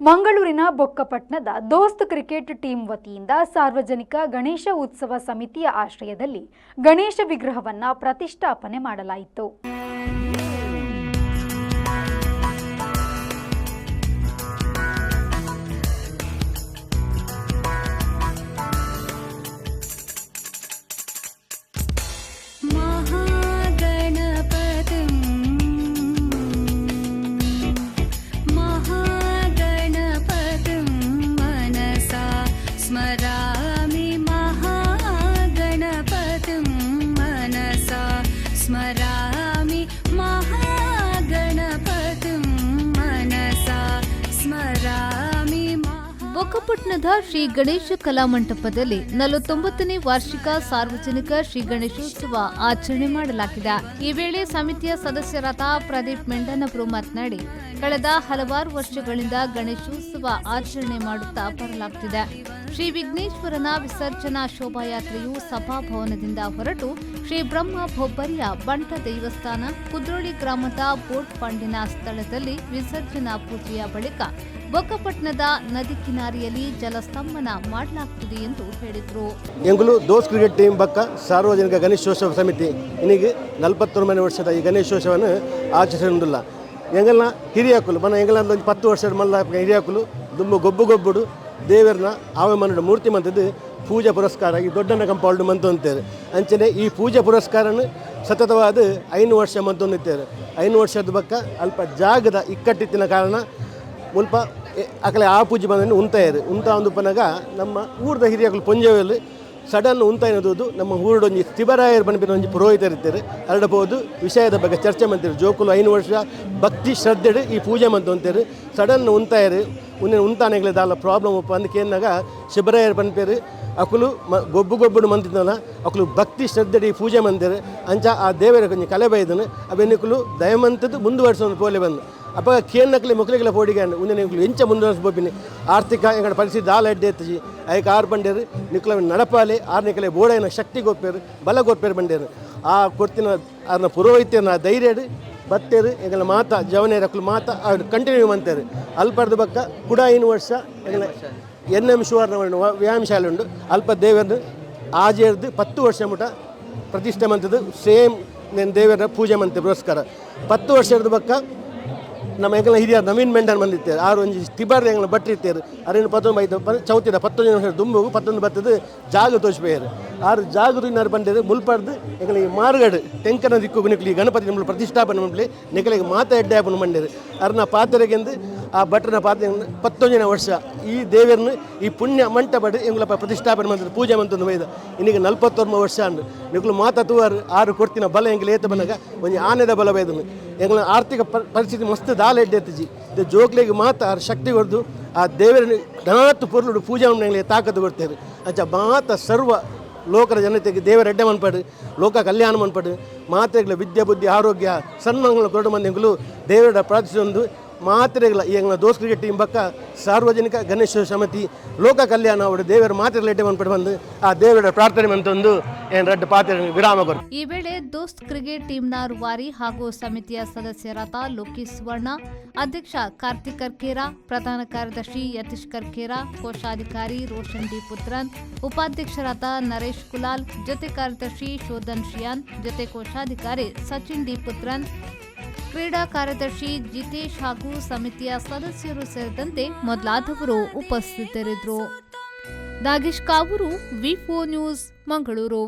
ಮಂಗಳೂರಿನ ಬೊಕ್ಕಪಟ್ಣದ ದೋಸ್ತ್ cricket team ವತಿಯಿಂದ ಸಾರ್ವಜನಿಕ ಗಣೇಶ ಉತ್ಸವ ಸಮಿತಿಯ ಆಶ್ರಯದಲ್ಲಿ ಗಣೇಶ ವಿಗ್ರಹವನ್ನು ಪ್ರತಿಷ್ಠಾಪನೆ ಮಾಡಲಾಯಿತು. स्मरामि महागणपतिं मनसा स्मरामि महागणपतिं मनसा स्मरामि. ಬೊಕ್ಕಪಟ್ಣದ ಶ್ರೀ ಗಣೇಶ ಕಲಾಮಂಟಪದಲ್ಲಿ 49ನೇ ವಾರ್ಷಿಕ ಸಾರ್ವಜನಿಕ ಶ್ರೀ ಗಣೇಶೋತ್ಸವ ಆಚರಣೆ ಮಾಡಲಾಗಿದೆ. ಈ ವೇಳೆ ಸಮಿತಿಯ ಸದಸ್ಯರಾದ ಪ್ರದೀಪ್ ಮೆಂಡನ್ ಅವರು ಮಾತನಾಡಿ, ಕಳೆದ ಹಲವಾರು ವರ್ಷಗಳಿಂದ ಗಣೇಶೋತ್ಸವ ಆಚರಣೆ ಮಾಡುತ್ತಾ ಬರಲಾಗುತ್ತಿದೆ. ಶ್ರೀ ವಿಘ್ನೇಶ್ವರನ ವಿಸರ್ಜನಾ ಶೋಭಾಯಾತ್ರೆಯು ಸಭಾಭವನದಿಂದ ಹೊರಟು ಶ್ರೀ ಬ್ರಹ್ಮ ಬೊಬ್ಬರ್ಯ ಬಂಟ ದೇವಸ್ಥಾನ, ಕುದ್ರೋಳಿ ಗ್ರಾಮದ ಬೋಟ್ ಫಂಡಿನ ಸ್ಥಳದಲ್ಲಿ ವಿಸರ್ಜನಾ ಪೂಜೆಯ ಬಳಿಕ ಬೊಕ್ಕಪಟ್ಣದ ನದಿ ಕಿನಾರಿಯಲ್ಲಿ ಜಲಸ್ತಂಭನ ಮಾಡಲಾಗುತ್ತದೆ ಎಂದು ಹೇಳಿದರು. ಎಂಗುಲು ದೋಸ್ ಕ್ರಿಕೆಟ್ ಟೀಮ್ ಬಕ್ಕ ಸಾರ್ವಜನಿಕ ಗಣೇಶೋತ್ಸವ ಸಮಿತಿ ಇನ್ನಿಗೆ 49 ವರ್ಷದ ಈ ಗಣೇಶೋತ್ಸವವನ್ನು ಆಚರಿಸುವುದಿಲ್ಲ. ಎಂಗಲ್ನ ಹಿರಿಯಾಕುಲು ಮನ ಎಂಗಲ ಒಂದು 10 ವರ್ಷದ ಮಲ್ಲ ಹಿರಿಯಾಕುಲು ದುಂಬು ಗೊಬ್ಬು ಗೊಬ್ಬುಡು ದೇವರನ್ನ ಆವೆ ಮನಡು ಮೂರ್ತಿ ಮಂತದ್ದು ಪೂಜಾ ಪುರಸ್ಕಾರ ಈ ದೊಡ್ಡಣ್ಣ ಕಂಪೌಂಡ್ ಮಂತು ಅಂತೇವೆ. ಅಂಚನೆ ಈ ಪೂಜಾ ಪುರಸ್ಕಾರನ ಸತತವಾದ 5 ವರ್ಷ ಮಂತೊಂದಿತ್ತೇವೆ. 5 ವರ್ಷದ ಬಕ್ಕ ಅಲ್ಪ ಜಾಗದ ಇಕ್ಕಟ್ಟಿತ್ತಿನ ಕಾರಣ ಮುಲ್ಪ ಅಕಲೆ ಆ ಪೂಜೆ ಬಂದ ಉಂತಾಯರು ಉಂತ ಒಂದು ಪನಗ ನಮ್ಮ ಊರದ ಹಿರಿಯಕಲು ಪೊಂಜೆಯಲ್ಲಿ ಸಡನ್ ಉಂತಾಯಿನದು ನಮ್ಮ ಊರುಡೊಂಜಿ ತಿಬರಾಯರು ಪನ್ಪಿನ ಒಂಜಿ ಪುರೋಹಿತರಿರ್ತಾರೆ ಅರಡಬಹುದು ವಿಷಯದ ಬಗ್ಗೆ ಚರ್ಚೆ ಮಂತಿರು. ಜೋಕುಲು 5 ವರ್ಷ ಭಕ್ತಿ ಶ್ರದ್ಧೆಡು ಈ ಪೂಜೆ ಮಂತು ಅಂತಾರೆ. ಸಡನ್ ಉಂತಾಯರು ಉನ್ನೆ ಉಂತಾನೆಗ್ಲೆ ದಾಲ ಪ್ರಾಬ್ಲಮ್ ಉಪ್ಪ ಅಂದ್ ಕೇನ್ನಾಗ ಶಿಬರಾಯರು ಪನ್ಪೇರು ಅಕುಲು ಗೊಬ್ಬು ಗೊಬ್ಬುಡು ಮಂತಿದ್ದಲ್ಲ ಅಕುಲು ಭಕ್ತಿ ಶ್ರದ್ಧೆಡು ಈ ಪೂಜೆ ಮಂದಿರು ಅಂಚ ಆ ದೇವರ ಕೊಂಚ ಕಲೆ ಬೈದನು ಅವೆನ್ನಿಕುಲು ದಯಮಂತದ್ದು ಮುಂದುವರ್ಸೋದು ಪೋಲೆ ಬಂದು ಅಪ್ಪ ಕೇನ್ನಕ್ಲೆ ಮೊಕ್ಕಲಿಗೆಲ್ಲ ಪೋಡಿಗೆ ಉಂದೆ ನಿಕ್ಲು ಎಂಚ ಮುಂದುವರ್ಸ್ಬೋಪಿನಿ ಆರ್ಥಿಕ ಎಂಗಡ ಪರಿಸ್ಥಿತಿ ದಾಲ ಎಡ್ಡೆ ಎತ್ತಜಿ ಐಕ್ ಆರು ಬಂಡೇರು ನಿಕ್ಲ ನಡಪಾಲೆ ಆರು ನಿಕ್ಲೆ ಬೋಡೈನ ಶಕ್ತಿ ಗೊಪ್ಪೇರು ಬಲ ಗೊಪ್ಪೇರು ಬಂಡೇರು ಆ ಕೊಡ್ತಿನ ಆರ್ನ ಪುರೋಹಿತ್ಯನ ಧೈರ್ಯಡು ಬತ್ತೇರು ಎಂಗಲ ಮಾತ ಜವನೇರು ಅಕ್ಲು ಮಾತ ಅವ್ರು ಕಂಟಿನ್ಯೂ ಮಂತೇರು. ಅಲ್ಪರ್ದ ಬಕ್ಕ ಕೂಡ 5 ವರ್ಷ ಎಂಗಲ ಎನ್ ಎಂ ಶಿವರ್ನ ವ್ಯಾಯಾಮ ಶಾಲೆ ಉಂಡು ಅಲ್ಪ ದೇವರನ್ನು ಆಜೇರ್ದು 10 ವರ್ಷ ಮುಟ ಪ್ರತಿಷ್ಠೆ ಮಂತದ್ದು ಸೇಮ್ ನೇನು ದೇವರ ಪೂಜೆ ಮಂತೆ ಪುರಸ್ಕಾರ 10 ವರ್ಷದ ಬಕ್ಕ ನಮ್ಮ ಎಂಕಲ್ನ ಹಿರಿಯರು ನವೀನ್ ಮೆಂಡನ್ ಬಂದಿತ್ತೇರು ಆರು ಒಂಜಿ ತಿಬಾರ್ ಎಂಕಲ್ನ ಭಟ್ರು ಇತ್ತೇರು ಅರೇನು ಪತ್ತೊಂದು ಐದು ಚೌತಿದ 19 ವರ್ಷ ದುಂಬುಗು 19 ಬತ್ತದ ಜಾಗ ತೋಚ್ಪೇರು ಆರು ಜಾಗ ತೂಯಿನಾರು ಬಂದಿರು ಮುಲ್ಪರ್ದು ಎಂಕಲ ಈ ಮಾರುಗಡು ತೆಂಕನ ದಿಕ್ಕು ನಿಕ್ಲಿ ಗಣಪತಿ ನಿಮ್ಮಲ್ಲಿ ಪ್ರತಿಷ್ಠಾಪನೆ ಮಂಪ್ಲಿ ನಿಕಲಿಗೆ ಮಾತ ಎಡ್ಡೆ ಆಪನ ಮಂಡೇರು ಅರ್ನ ಪಾತ್ರೆಗೆಂದು ಆ ಭಟ್ರನ ಪಾತ್ರೆ 19 ವರ್ಷ ಈ ದೇವರನ್ನು ಈ ಪುಣ್ಯ ಮಂಟಪಡು ಎಂಗುಲಪ್ಪ ಪ್ರತಿಷ್ಠಾಪನೆ ಮಂತ್ರ ಪೂಜೆ ಮಂತೊಂದು ಬೈದ ಇನ್ನೀಗ 49 ವರ್ಷ ಅಂದು ನಿಕ್ಲು ಮಾತ ತೂವಾರು ಆರು ಕೊಡ್ತಿನ ಬಲ ಎಂಕಲ್ ಏತ ಬಂದಾಗ ಒಂಜಿ ಆನೆದ ಬಲ ಬೈದನು ಎಂಗ್ಲ ಆರ್ಥಿಕ ಪರಿಸ್ಥಿತಿ ಮಸ್ತ್ ದಾಲ ಎಡ್ಡೆ ಎತ್ತಿಜಿ ಇದು ಜೋಕ್ಲೆಗೆ ಮಾತ ಆರು ಶಕ್ತಿ ಕೊಡ್ದು ಆ ದೇವರನ್ನು ಧನಾತ್ತು ಪೊರ್ಲುಡು ಪೂಜೆ ಎಂಗ್ಲಿಗೆ ತಾಕತ್ತು ಕೊಡ್ತೇವೆ. ಅಂಚ ಮಾತ ಸರ್ವ ಲೋಕದ ಜನತೆಗೆ ದೇವರ ಎಡ್ಡೆ ಮನ್ಪಡು ಲೋಕ ಕಲ್ಯಾಣ ಮನ್ಪಡು ಮಾತೆಗಳ ವಿದ್ಯೆ ಬುದ್ಧಿ ಆರೋಗ್ಯ ಸನ್ಮಾನಗಳ ಕೊರಡು ಮಂದಿಗಳು ದೇವರ ಪ್ರಾರ್ಥಿಸೊಂದು ಮಾತ್ರೆಗಳ ಈ ಎಂಗ್ಲ ದೋಸ್ ಕ್ರಿಕೆಟ್ ಟೀಮ್ ಬಕ್ಕ ಸಾರ್ವಜನಿಕ ಗಣೇಶ ಸಮಿತಿ ಲೋಕ ಕಲ್ಯಾಣ ಅವರು ದೇವರ ಮಾತ್ರೆಗಳ ಎಡ್ಡೆ ಮನ್ಪಡು ಬಂದು ಆ ದೇವರ ಪ್ರಾರ್ಥನೆ ಮಂತೊಂದು ಏನು ರಡ್ಡು ಪಾತ್ರೆ ವಿರಾಮ ಕೊಡು. ಈ ವೇಳೆ ದೋಸ್ತ್ ಕ್ರಿಕೆಟ್ ಟೀಂನ ರೂವಾರಿ ಹಾಗೂ ಸಮಿತಿಯ ಸದಸ್ಯರಾದ ಲೋಕಿ ಸುವರ್ಣ, ಅಧ್ಯಕ್ಷ ಕಾರ್ತಿಕ್ ಕರ್ಕೇರಾ, ಪ್ರಧಾನ ಕಾರ್ಯದರ್ಶಿ ಯತೀಶ್ ಕರ್ಕೇರಾ, ಕೋಶಾಧಿಕಾರಿ ರೋಷನ್ ಡಿ ಪುತ್ರನ್, ಉಪಾಧ್ಯಕ್ಷರಾದ ನರೇಶ್ ಕುಲಾಲ್, ಜೊತೆ ಕಾರ್ಯದರ್ಶಿ ಶೋಧನ್ ಶಿಯಾನ್, ಜೊತೆ ಕೋಶಾಧಿಕಾರಿ ಸಚಿನ್ ಡಿ ಪುತ್ರನ್, ಕ್ರೀಡಾ ಕಾರ್ಯದರ್ಶಿ ಜಿತೇಶ್ ಹಾಗೂ ಸಮಿತಿಯ ಸದಸ್ಯರು ಸೇರಿದಂತೆ ಮೊದಲಾದವರು ಉಪಸ್ಥಿತರಿದ್ದರು. Nagesh Kavoor, V4 news, Mangaluru.